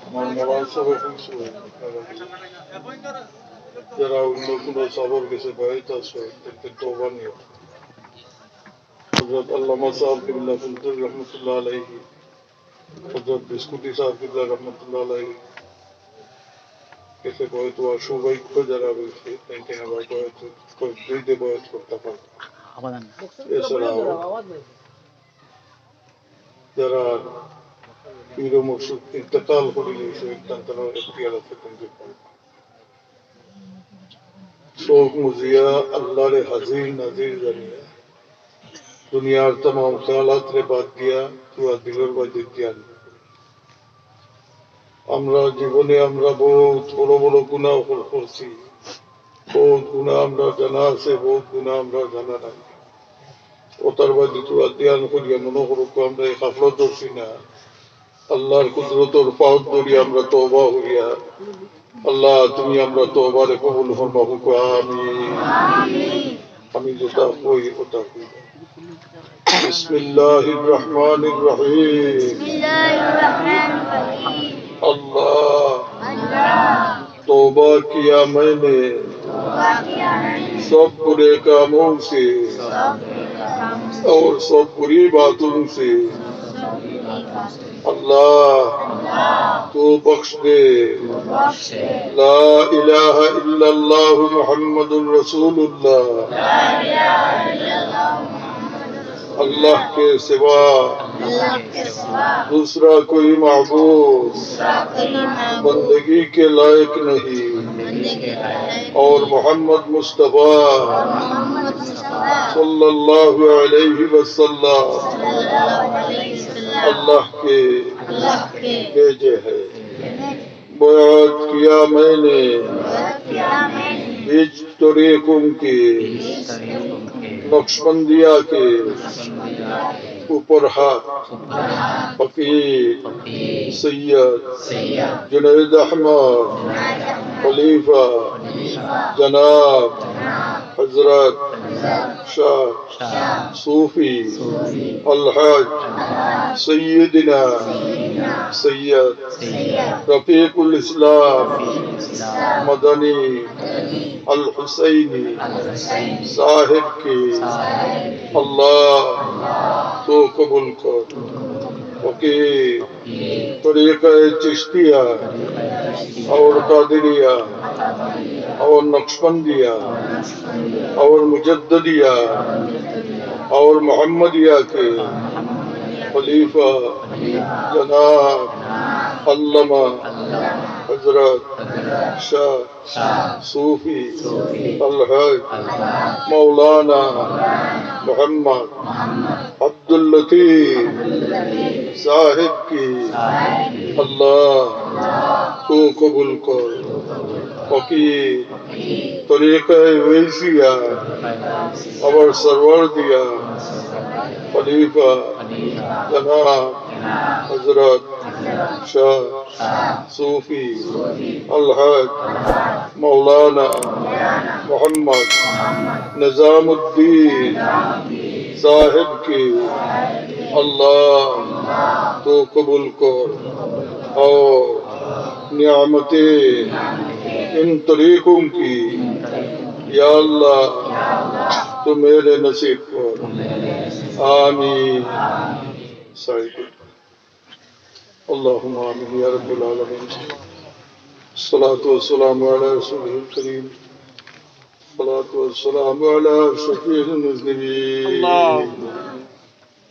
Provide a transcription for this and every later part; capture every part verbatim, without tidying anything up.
আমার মরার সবে খুশি হয়। যারা অন্য কোনো সবর গেছে বয়স আছে, তাদের তওবা নিও। হযরত আল্লামা সাহেব কিবলা ফুলতলি রহমতুল্লাহ আলাইহি, হযরত বিস্কুটি সাহেব কিবলা রহমতুল্লাহ আলাইহি গেছে বয়স, আর সৌভাগ্য যারা রয়েছে, তাই তাই আবার বয়স, দুই দিয়ে বয়স করতে পারে। এছাড়াও যারা পীর মুর্শিদ ইন্তেকাল করে গেছে, তারা এখতিয়ার আছে। শোক মুজিয়া আল্লাহরে হাজির নাজির জানিয়া দুনিয়ার তমাম খেয়ালাতরে বাদ দিয়া পুরা দিলর বাদে দিয়া। আমরা জীবনে আমরা বহুত বড় বড় গুনাহ কর-, করছি, বহুত গুনাহ আমরা জানা আছে, বহুত গুনাহ আমরা জানা নাই। ওটার বাদে পুরা ধ্যান করিয়া মনে করুক আমরা এই কাপড় ধরছি না, আল্লাহর কুদরতর পাও ধরি আমরা তওবা করিয়া, আল্লাহ, তুমি আমরা তওবারে কবুল ফরমাও, আমিন। আমি যেটা কই, ওটা কই। বিসমিল্লাহির রহমানির রহিম। بسم الله الرحمن الرحيم। আল্লাহ, আল্লাহ, तौबा किया मैंने तौबा किया मैंने सब बुरे कामों से सब बुरे कामों से और सब बुरी बातों से। सब बुरे कामों से। अल्लाह, अल्लाह, तू बख्श दे। तू बख्श दे। ला इलाहा इल्लल्लाह मुहम्मदुर रसूलुल्लाह। ला इलाहा इल्लल्लाह मुहम्मदुर रसूलुल्लाह। अल्लाह के सिवा अल्लाह के सिवा दूसरा कोई माबूद दूसरा कोई माबूद बंदगी के लायक नहीं। बंदगी के लायक और मोहम्मद मुस्तफ़ा और मोहम्मद मुस्तफ़ा सल्लल्लाहु अलैहि वसल्लम सल्लल्लाहु अलैहि वसल्लम अल्लाह के अल्लाह के भेजे हैं। बयात किया मैंने बयात किया मैंने बीच तरीकों की बीच तरीकों के नक्शबंदिया के नक्शबंदिया के ऊपर हक ऊपर हक फकीर फकीर सैयद सैयद जुनैद अहमद जुनैद अहमद खलीफा खलीफा जनाब जनाब हजरत हजरत शाह शाह सूफी सूफी अलहज अलहज सैयदना सैयदना सैयद सैयद रफीकुल इस्लाम रफीकुल इस्लाम मदनी मदनी अल हुसैनी अल हुसैनी साहिब की साहिब की अल्लाह अल्लाह तू कबूल कर। तू कबूल कर। फकीर फकीर तरीका चिश्तिया तरीका चिश्तिया और कादिरिया और नक्शबंदिया और मुजद्ददिया और मोहम्मदिया के खलीफा जनाब अल्लामा हजरत शाह सूफी अलहज मौलाना मोहम्मद अब्दुल लतीफ साहिब की अल्लाह तू कबूल कर। फकीर तरीका वैसिया अबर सरवर दिया खलीफा जनाब हजरत शाह सूफी अलहज मौलाना मोहम्मद निजामुद्दीन साहिब की अल्लाह तू कबूल कर और नियामतें इन तरीकों की या अल्लाह तू मेरे नसीब कर। आमीन। साहिब। اللهم آمين يا رب العالمين. الصلاة والسلام على رسوله الكريم. الصلاة والسلام على شفيع المذنبين.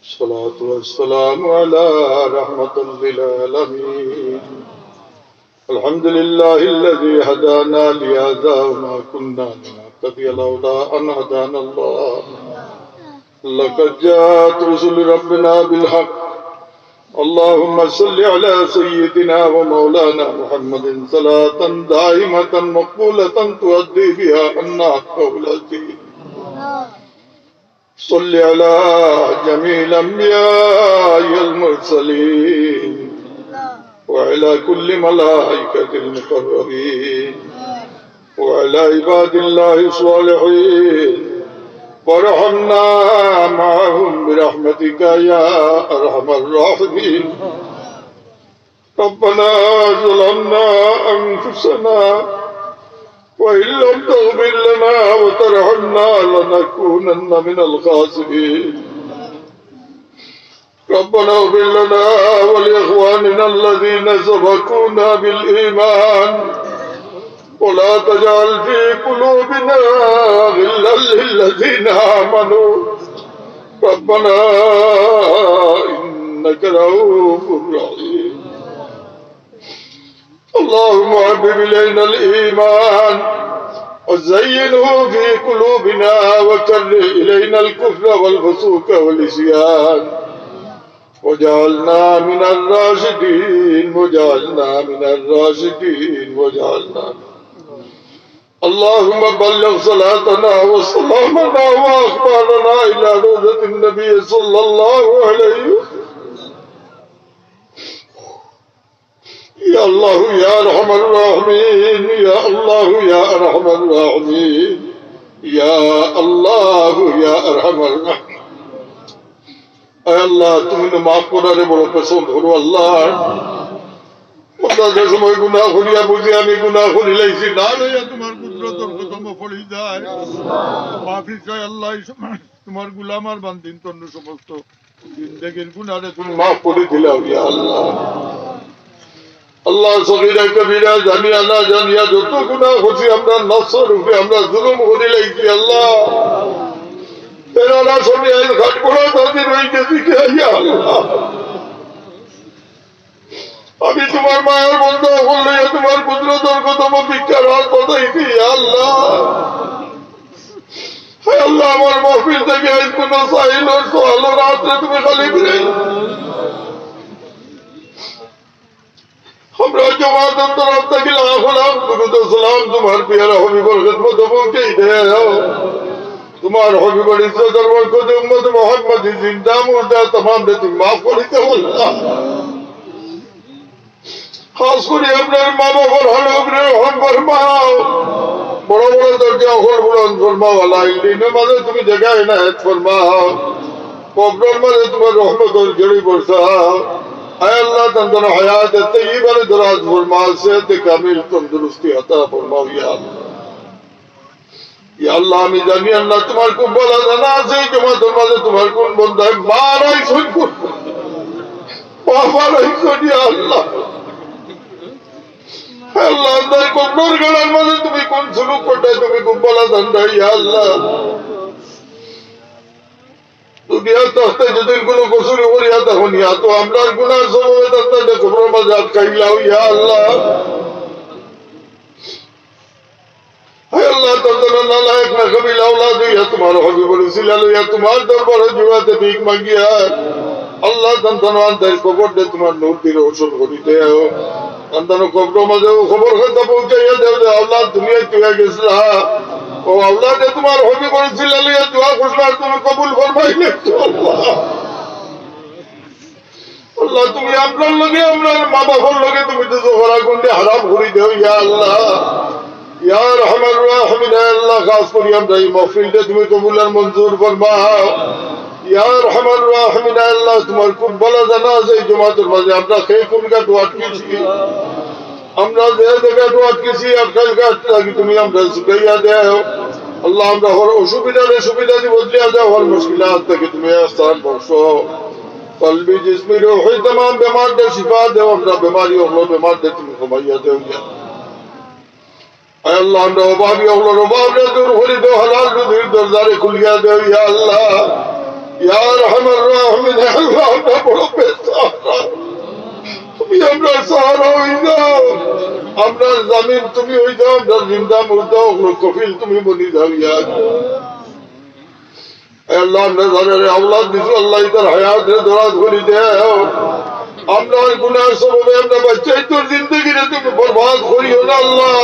الصلاة والسلام على رحمة للعالمين. الحمد لله الذي هدانا لهذا وما كنا لنهتدي لولا أن هدانا الله. لقد جاءت رسل ربنا بالحق. اللهم صل على سيدنا ومولانا محمد صلاة دائمة مقبولة تؤدي بها عنا حقه العظيم. صل على جميع الأنبياء والمرسلين وعلى كل ملائكة المقربين وعلى عباد الله الصالحين وارحمنا معهم برحمتك يا أرحم الراحمين. ربنا ظلمنا أنفسنا وإن لم تغفر لنا وترحمنا لنكونن من الخاسرين. ربنا اغفر لنا ولإخواننا الذين سبقونا بالإيمان ولا تجعل في قلوبنا غلا للذين آمنوا ربنا إنك رؤوف رحيم. اللهم حبب إلينا الإيمان وزينه في قلوبنا وكره إلينا الكفر والفسوق والعصيان واجعلنا من الراشدين، واجعلنا من الراشدين، واجعلنا. اللهم بلغ صلاتنا وسلامنا وأخبارنا إلى روضة النبي صلى الله عليه وسلم. يا الله يا أرحم الراحمين، يا الله يا أرحم الراحمين، يا الله يا أرحم الراحمين. আয় আল্লাহ, তুমি তো মাফ করারে বড় পছন্দ করো আল্লাহ। আমরা যে সময় গুনাহ করিয়া বুঝি আমি গুনাহ করি লাইছি, না লইয়া তোমার কুদরতর কদমো পড়ি যায়। মাফি চাই আল্লাহ, এই সময় তোমার গোলাম আর বান্দিন তন্ন সমস্ত জিন্দেগির গুনারে তুমি মাফ করি দিলাও, ইয়া আল্লাহ। আল্লাহ, সগীরা কবিরা জানিয়া না জানিয়া যত গুনাহ করছি, আমরা নফসর উপরে আমরা জুলুম করি লাইছি, আল্লাহ। এরা না শুনিয়া এই ঘাট করা তাদের হয়ে গেছি কি, ইয়া আল্লাহ। আমি তোমার মায়ার বন্ধ হইয়া তোমার কুদরতর কদমো ভিক্ষার হাত বাড়াইছি, ইয়া আল্লাহ। হে আল্লাহ, আমার মাহফিল থেকে আজ কোনো সাইল ও সোয়াল ও রাত্রে তুমি খালি ফিরাই। আমরা জমাতের তরফ থেকে লাখো লাখ দুরূদ ও সালাম তোমার পিয়ারা হাবিবের খেদমতে পৌঁছাই দেও। তোমার হাবিবের ইজ্জত আর বরকতে উম্মত মুহাম্মদী জিন্দা মুর্দা তামামরে তুমি মাফ করি দেও আল্লাহ। খাস করি আপনার মা বাবার হালে উপরে রহম ফরমাও। বড় বড় দরজা অকল বুলন্দ ফরমাও, আল্লাহ, ইলদিনের মাঝে তুমি জাগা এনায়েত ফরমাও। কবরর মাঝে তোমার রহমতর ঝড়ি বর্ষাও। আয় আল্লাহ, তান তান হায়াতে তৈয়বারে দরাজ ফরমাও, সেহতে কামিল তন্দুরুস্তি আতা ফরমাও, ইয়া আল্লাহ। ইয়া আল্লাহ, আমি জানি আল্লাহ, তোমার খুব ভালা জানা আছে এই জমাতের মাঝে তোমার কোন বন্দায় মা হারাইছইন, কোন বাপ হারাইছইন, ইয়া আল্লাহ। হে আল্লাহ, তার কবরর গাড়ার মাঝে তুমি কোন সুলুক করতে তুমি খুব ভালা জানতায়, ইয়া আল্লাহ। দুনিয়ার তখতে যদি কোনো কসুর করিয়া তখন ইয়া তো আমরার গুনার সববে তার তাদের কবরর মাঝে আটকাইলাও, ইয়া আল্লাহ। হে আল্লাহ, তার তারা নালায়েক না কাবিল আওলাদ ইয়া তোমার হাবিবের উসিলা লইয়া তোমার দরবারে জুড়াতে ভিক মাগিয়া। আল্লাহ, তান তান আন্দাজ কবর দে তোমার নূর দি রোশন করি দেও। তান তান কবর মাঝে ও খবর কথা পৌঁছাইয়া দেও যে আওলাদ দুনিয়া তুই গেছিলা। ও আওলাদে তোমার হাবিবের উসিলা লইয়া দোয়া করছিলা, তুমি কবুল ফরমাইলে তো আল্লাহ। আল্লাহ, তুমি আমরার লগে, আমরার মা বাবার লগে তুমি তো জোহরা গুন্ডে হারাম করি দেও, ইয়া আল্লাহ। ইয়া আরহামার রাহিমিন, ইয়া আল্লাহ, খাস করি আমরা এই মাহফিলটা তুমি কবুল আর মঞ্জুর ফরমাও। ইয়া আরহামার রাহিমিন, ইয়া আল্লাহ, তোমার খুব ভালা জানা আছে এই জমাতের মাঝে আমরা কে কোন ঘাটো আটকেছি। আমরা যে জাগাত আটকেছি, আটকাইল ঘাট থাকি তুমি আমরা ছুটাইয়া দেও। আল্লাহ, আমরা হর অসুবিধারে সুবিধা দি বদলিয়া দেও, হর মুশকিলাত থাকি তুমি আসান বখশো। কলবি, জিসমি, রুহি তামাম বেমাররে শিফা দেও, আমরা বেমারি অকলর বেমাররে তুমি কমাইয়া দেও, ইয়া আল্লাহ। আয় আল্লাহ, আমরা অভাবী অকলর অভাবরে দূর করি দেও, হালাল রুজির দরজারে খুলিয়া দেও, ইয়া আল্লাহ। ইয়া আরহামার রাহিমিন, ইয়া আল্লাহ, আমরা বড় বেসাহারা। তুমি আমরার সাহারা অই যাও, আমরার জামিন তুমি অই যাও, আমরার জিন্দা মুর্দা অকলর কফিল তুমি বনি যাও, ইয়া আল্লাহ। আয় আল্লাহ, আমরা যারারে আওলাদ দিছো, আল্লাহ, ইতার হায়াতরে দরাজ করি দেও। আমরার গুনার সববে আমরা বাচ্চাইন্তর জিন্দেগিরে তুমি বরবাদ করিও না, আল্লাহ।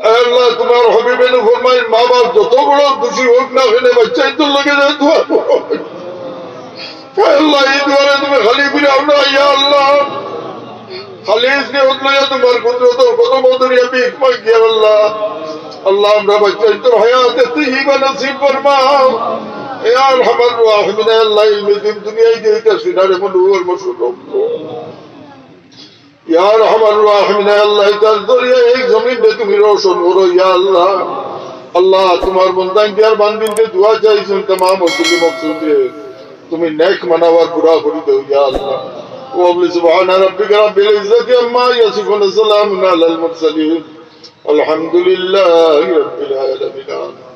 আয় আল্লাহ, তোমার হাবিবে নু ফরমাইন, মা বাপ যত বড় দোষী হোক না কেনে, বাচ্চাইন্তর লগে যে দোয়া করো। আয় আল্লাহ, এই দুয়ারে তুমি খালি ফিরাও না, ইয়া আল্লাহ। খালিস নিয়ত লইয়া তোমার কুদরতর কদমো ধরিয়া ভিক মাগি, ইয়া আল্লাহ। আল্লাহ, আমরা বাচ্চাইন্তর হায়াতে তৈয়বা নসিব ফরমাও। ইয়া আরহামার রাহিমিন, আল্লাহ, এই মিসকিন দুনিয়ায় যে ইটা সিনারে মনে হয় মশরুম। ইয়া আরহামার রাহিমিন, আল্লাহ, ইটার জরিয়া এই জমিনরে তুমি রোশন করো, ইয়া আল্লাহ। আল্লাহ, তুমার বন্দাইন দিয়ার বান্দিনকে দোয়া চাইছইন, তামাম অসুখে মকসুদে তুমি নেক মানাওয়ার পুরা করি দেও, ইয়া আল্লাহ। وقل سبحان ربك رب العزة عما يصفون، سلام على المرسلين، والحمد لله رب العالمين.